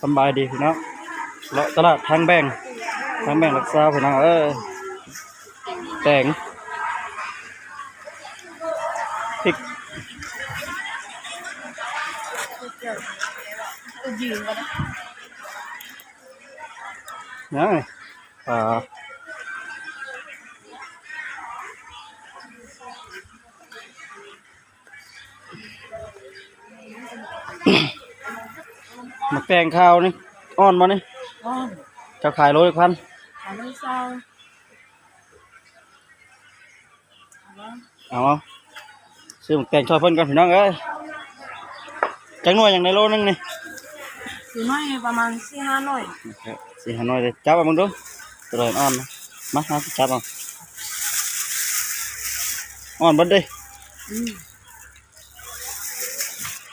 ສຳບາຍດີພີ່ນ້ອງ ເລາະຕະຫຼາດທາງແບ່ງ ທາງແບ່ງຫຼັກຊາວພີ່ນ້ອງເອີຍ. ແຕງ ພິກ ຍັງ ອ່າ ໝາກແຕງຂາວນີ້ ອ່ອນບໍ່ນີ້? ອ່ອນ. ເຈົ້າຂາຍໂລຈັກພັນ? ຂາຍໂລຊາວ. ເອົາ ເອົາ ຊື້ໝາກແຕງຊ່ອຍເພິ່ນກ່ອນພີ່ນ້ອງເອີຍ. ຈັກໜ່ວຍຫຍັງໃນໂລໜຶ່ງນີ້? ສ່ວນມາກປະມານສີ່ຫ້າໜ່ວຍ ສີ່ຫ້າໜ່ວຍເດ້. ຈັບເອົາເບິ່ງດູ ໂຕໃດອ່ອນ. ມາ ມາ ຈັບເອົາ. ອ່ອນເບິດເດ້. ອືມ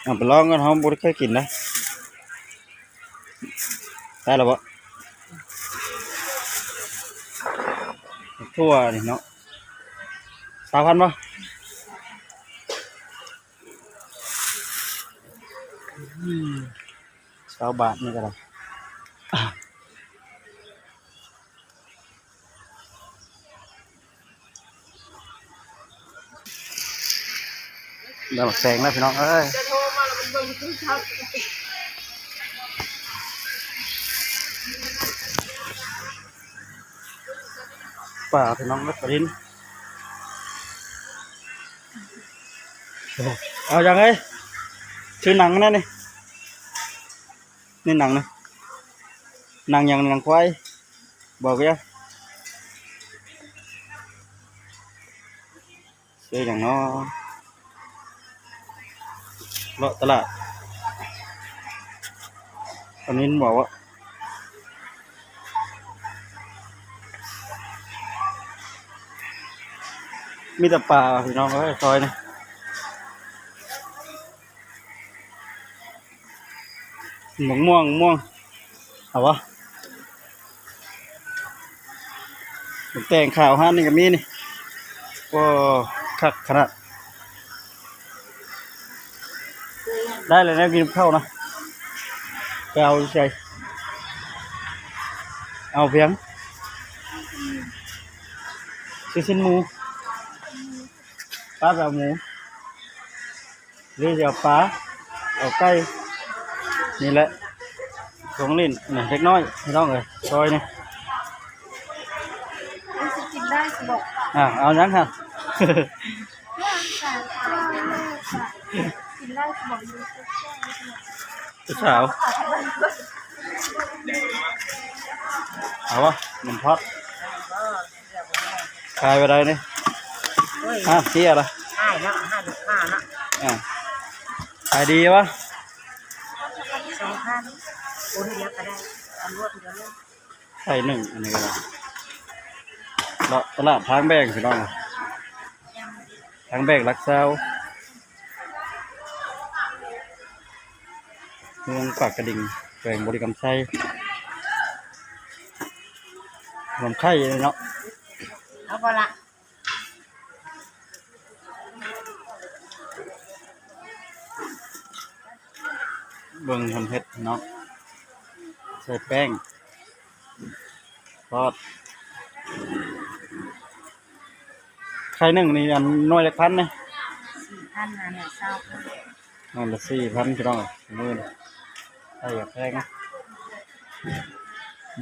ເອົາໄປລອງກ່ອນ ເຮົາບໍ່ໄດ້ເຄີຍກິນນະ. ໄດ້ແລ້ວບໍ່? ຖົ່ວນີ້ເນາະ ຊາວພັນບໍ່? ອືມ ຊາວບາດນີ້ກໍໄດ້. ດອກແຕງແລ້ວພີ່ນ້ອງເອີຍ. ປາພີ່ນ້ອງເອີຍ ປານິນ. ເອົາຫຍັງເອີຍ? ຊື່ໜັງແນ່ນີ້. ນີ້ໜັງນະ ໜັງຫຍັງ? ໜັງຄວາຍ ບອກເອີຍ. ຊື້ຫຍັງເນາະ? ເລາະຕະຫຼາດ ອັນນີ້ບອກວ່າ ມີແຕ່ປາພີ່ນ້ອງເອີຍ ຊອຍນີ້. ໝາກມ່ວງ ມ່ວງ ເອົາວະ? ໝາກແຕງຂາວຮ້ານນີ້ກໍມີນີ້. ໂອ້ ຄັກຂະໜາດ. ໄດ້ແລ້ວແນວກິນກັບເຂົ້ານະ. ໄປເອົາຢູ່ໃສ? ເອົາພຽງ ຊື້ຊີ້ນໝູ. ປ້າໄປເອົາໝູ. ຫຼືຊິເອົາປາ ເອົາໄກ່ ນີ້ແຫຼະ ຂອງຫຼິ້ນນະ ເດັກນ້ອຍພີ່ນ້ອງເອີຍ. ຊອຍນີ້ ຊິກິນໄດ້ຊິບອກ ອ່າ ເອົາຫຍັງຫັ້ນ? ກິນໄດ້ຊິບອກ ຜູ້ສາວ ເອົາວະ ໜົມທອດ. ຂາຍວ່າໃດນີ້? ໂອ້ຍ ຮະ ເສຍລະ ຂາຍເນາະ ໃຫ້ລູກຄ້າເນາະ. ອ່າ ຂາຍດີວະ? ສອງພັນ ໂອນດຽວກໍໄດ້ ເອົາລວດດຽວເລີຍ. ໄຂ່ໜຶ່ງ ອັນນີ້ກໍໄດ້ ເລາະຕະຫຼາດທາງແບ່ງພີ່ນ້ອງ ທາງແບ່ງຫຼັກຊາວ ເມືອງປາກກະດິງ ແຂວງບໍລິຄຳໄຊ ໜອງຄາຍເນາະ. ເອົາບໍ່ລະ? ເບິ່ງເພິ່ນເຮັດເນາະ ໃສ່ແປ້ງ ທອດ. ໄຂ່ໜຶ່ງນີ້ ອັນໜ່ວຍຈັກພັນນີ້? ສີ່ພັນ ຫາໜ່ວຍຊາວພັນ. ໜ່ວຍລະສີ່ພັນ ພີ່ນ້ອງເອີຍ ມື້ນີ້ ໄຂ່ຢາກແພງ.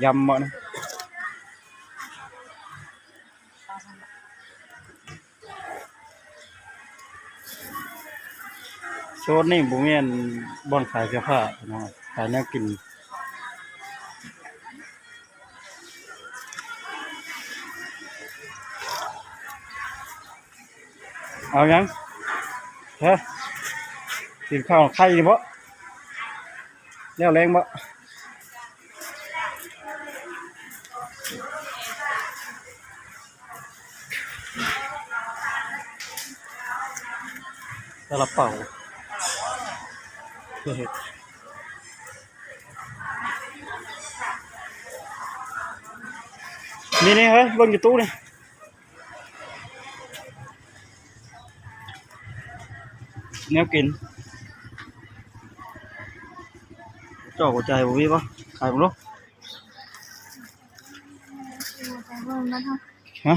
ຢຳບໍ່ນີ້? ໂຊນນີ້ບໍ່ແມ່ນບ່ອນຂາຍເສື້ອຜ້າເນາະ ຂາຍແນວກິນ. ເອົາຫຍັງ? ຮະ? ກິນເຂົ້າໄຂ່ນີ້ບໍ? ແລ້ວແລງບໍ? ຊາລາເປົາ ນີ້ໆ ເຮີ້ຍ ເບິ່ງຢູ່ຕູ້ນີ້ ແນວກິນ. ຈອກຫົວໃຈບໍ່ມີບໍ່? ຂາຍບໍ່? ຮະ?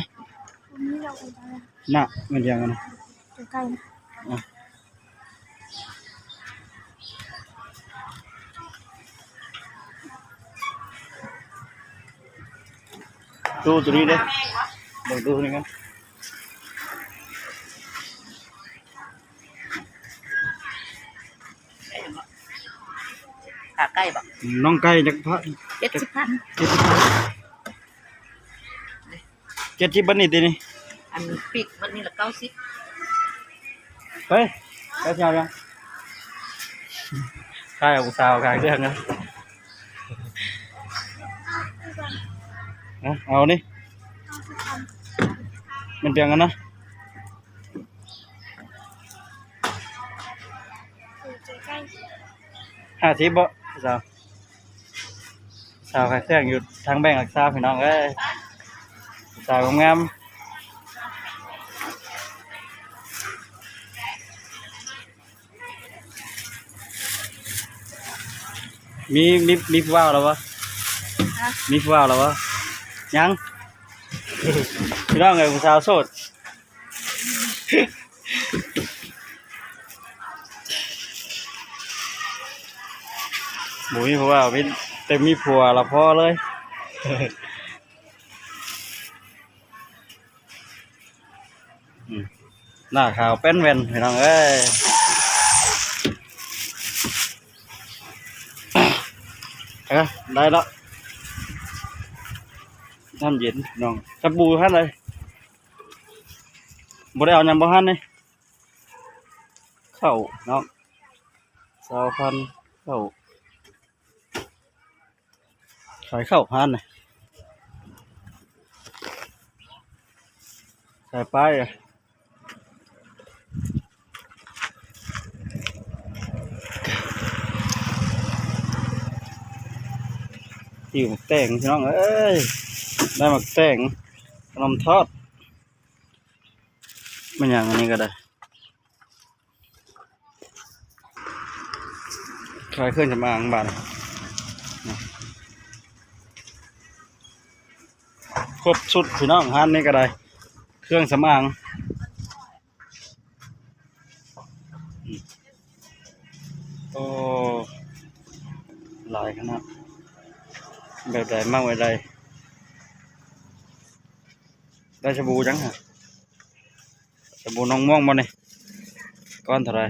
ນະ ແມ່ນຫຍັງຫັ້ນນະ? ໃກ້ໆ ອະ ຕູ້ໂຕນີ້ເດ້ ເບິ່ງຕູ້ນີ້ກັນ. ຂາໄກ່ບໍ່? ນ້ອງໄກ່ຈັກພັນ? ເຈັດສິບພັນ ເຈັດສິບພັນ ເຈັດສິບ ບັດນີ້ຕິນີ້ ອັນປີກບັດນີ້ລະເກົ້າສິບ. ເຮີ້ຍ ໄປຊິເອົາຫຍັງ? ຂາຍເອົາຜູ້ສາວຂາຍເຄື່ອງນະ. ເອົາ ເອົານີ້ ມັນເປັນຫຍັງຫັ້ນນະ? ຫ້າສິບບໍ່? ສາວ ສາວຂາຍເຄື່ອງຢູ່ທາງແບງຫຼັກຊາວ ພີ່ນ້ອງເອີຍ ສາວງາມໆ. ມີ ມີ ມີຜູ້ບ່າວແລ້ວບໍ່? ຮະ? ມີຜູ້ບ່າວແລ້ວບໍ່? ຍັງ ພີ່ນ້ອງເອີຍ ຜູ້ສາວໂສດ. ບໍ່ມີຜູ້ບ່າວ ມີແຕ່ມີຜົວລະພໍເລີຍ. ອືມ ໜ້າຂາວແປ້ນແວ່ນ ພີ່ນ້ອງເອີຍ. ເອີ ໄດ້ແລ້ວ ນ້ຳເຢັນ ນ້ອງ ສະບູຫັ້ນເລີຍ. ບໍ່ໄດ້ເອົາຫຍັງບໍ່ຫັ້ນນີ້? ເຂົ້າເນາະ ຊາວພັນ ເຂົ້າ ຂາຍເຂົ້າຮ້ານນະ ຂາຍປາຍ ຫິວໝາກແຕງ ພີ່ນ້ອງເອີຍ ໄດ້ໝາກແຕງ ຂະໜົມທອດ ແມ່ນຫຍັງອັນນີ້ກະໄດ້. ຂາຍເຄື່ອງສຳອາງບາດນີ້ ຄົບຊຸດພີ່ນ້ອງ ຮ້ານນີ້ກະໄດ້ ເຄື່ອງສຳອາງ. ໂອ້ ຫຼາຍຂະໜາດ ແບບໃດມັກແບບໃດ? ໄດ້ສະບູຫຍັງຫະ? ສະບູນ້ອງມ່ວງບໍ່ນີ້? ກ້ອນເທົ່າໃດ?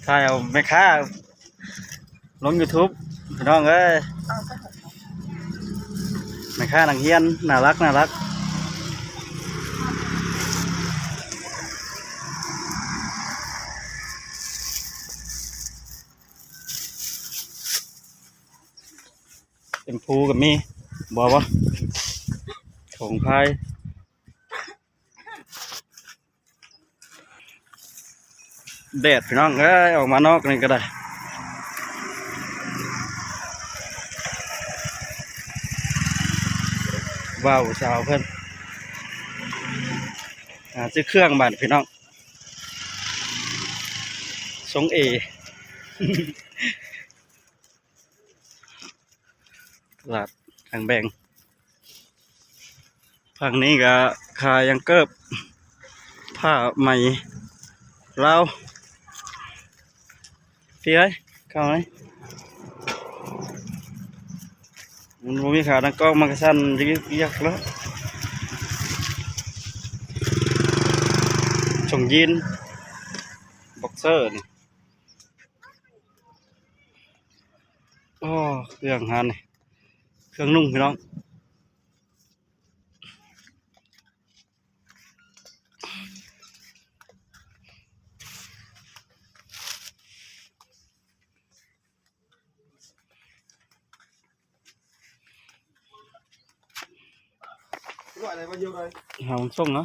ຖ່າຍເອົາແມ່ຄ້າລົງຢູທູບ ພີ່ນ້ອງເອີຍ ແມ່ຄ້ານັກຮຽນ ໜ້າລັກ ໜ້າລັກ. ເປັນພູກະມີ ບໍ່ ບໍ່ ຖົງພາຍ ແດດພີ່ນ້ອງເອີຍ ອອກມານອກນີ້ກະໄດ້ ບ່າວສາວເພິ່ນ ອ່າ ຊື້ເຄື່ອງບາດນີ້ພີ່ນ້ອງ ຊົງເອ. ຕະຫຼາດທາງແບງ ຝັ່ງນີ້ກະຂາຍຫຍັງ ເກີບ ຜ້າໄໝລາວ ພີ່ເອີຍ ເຂົ້າໄໝ ມັນບໍ່ມີຂາ ຕັ້ງກ້ອງມັນກະສັ່ນຢຽກໆແລ້ວ ຖົງຢີນ ບັອກເຊີນີ້. ໂອ້ ເຄື່ອງຫັ້ນ ເຄື່ອງນຸ່ງພີ່ນ້ອງ ເຮົາສົ່ງເນາະ.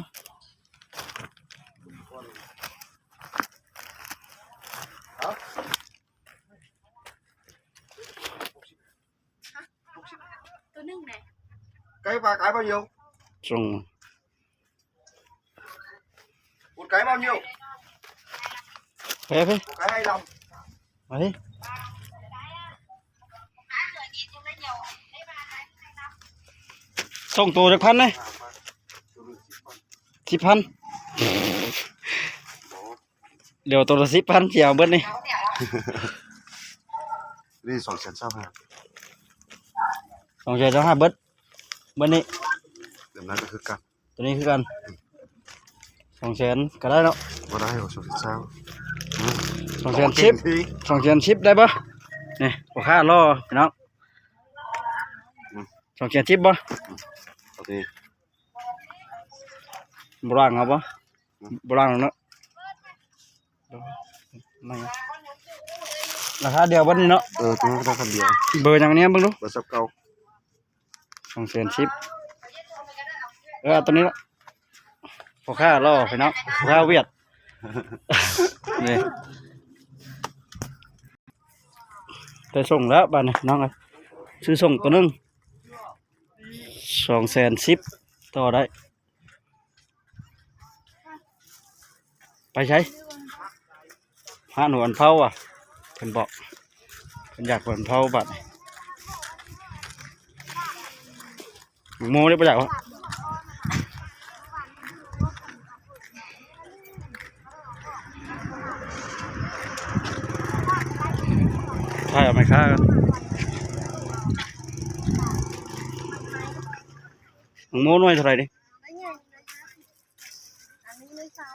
ໂຕໜຶ່ງແດ່ ໄກ່ປາກາຍບໍ່ຢູ່ ສົ່ງ ອຸດໄກ່ບໍ່ຢູ່. ໄປ ໄປ ໄປ ສົ່ງໂຕຈັກພັນເດ້? ສິບພັນ ດຽວໂຕລະສິບພັນ ຊິເອົາເບິດນີ້ ນີ້ສອງແສນຊາວຫ້າ ສອງແສນຊາວຫ້າ ເບິດ ເບິດນີ້ ແບບນັ້ນກໍຄືກັນ ໂຕນີ້ຄືກັນ ສອງແສນກໍໄດ້ເນາະ ບໍ່ໄດ້ ສອງແສນຊາວ ສອງແສນສິບ ສອງແສນສິບ ໄດ້ບໍ່? ນີ້ພໍ່ຄ້າລໍພີ່ນ້ອງ ສອງແສນສິບບໍ່? ໂອເຄ ບໍ່ລ້າງເອົາບໍ່? ບໍ່ລ້າງແລ້ວເນາະ ລາຄາດຽວບັດນີ້ເນາະ ເອີ ໂຕນັ້ນລາຄາດຽວ ເບີຫຍັງນີ້ເບິ່ງດູ ເບີຊາວເກົ້າ ສອງແສນສິບ ເອີ ເອົາໂຕນີ້ລະ ພໍ່ຄ້າຫຼໍ່ພີ່ນ້ອງ ພໍ່ຄ້າຫວຽດ ນີ້ ໄດ້ສົ່ງແລ້ວບາດນີ້ນ້ອງເອີຍ ຊື້ສົ່ງໂຕໜຶ່ງ ສອງແສນສິບ ຕໍ່ໄດ້ ໄປໃສ? ຮ້ານຫົວອັນເຜົາວ່າ ເພິ່ນບອກ ເພິ່ນຢາກຫົວອັນເຜົາບາດນີ້ ໝູ່ນີ້ບໍ່ຢາກຫວາ? ຖ່າຍເອົາແມ່ຄ້າກ່ອນ ໝູ່ໜ່ວຍເທົ່າໃດນີ້? ອັນນີ້ໜ່ວຍຊາວ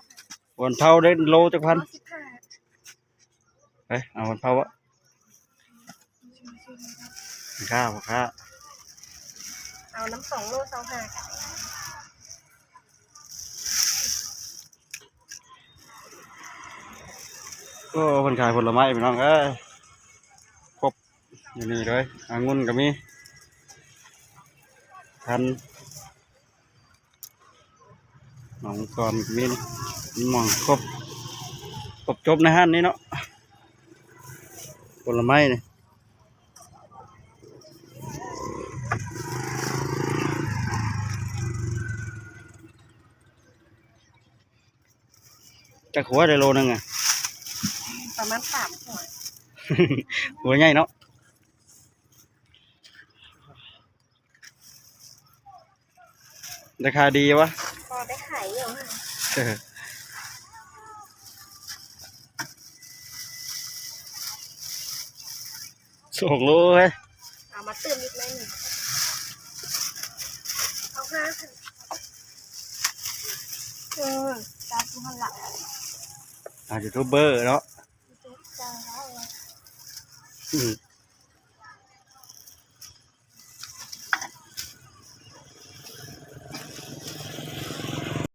ຫົວອັນເຜົາໄດ້ໂລຈັກພັນ? ໂລສິບຫ້າ ເອີ ເອົາຫົວອັນເຜົາ ພໍ່ຄ້າ ພໍ່ຄ້າ ເອົານຳສອງໂລຊາວຫ້າ ໂອ້ ເພິ່ນຂາຍຜົນລະໄມ້ພີ່ນ້ອງເອີຍ ຄົບຢູ່ນີ້ເລີຍ ອະງຸ່ນກໍມີ ທັນ ໝາກມັງກອນມີ ມີໝ່ອງຄົບ ຄົບຈົບໃນຮ້ານນີ້ເນາະ ຜົນລະໄມ້ນີ້ ຈັກຫົວໄດ້ໂລໜຶ່ງອະ? ປະມານສາມຫົວ ຫົວໃຫຍ່ເນາະ. ລາຄາດີວະ? ພໍໄດ້ຂາຍຢູ່ ສອງໂລເວີຍ ເອົາມາຕື່ມອີກໜ້ອຍໜຶ່ງ ເອົາຫ້າ ເອີ ຕາມທີ່ຫັ້ນລະ ອ່າ ຢູທູບເບີເນາະ ຢູທູບ ອືມ.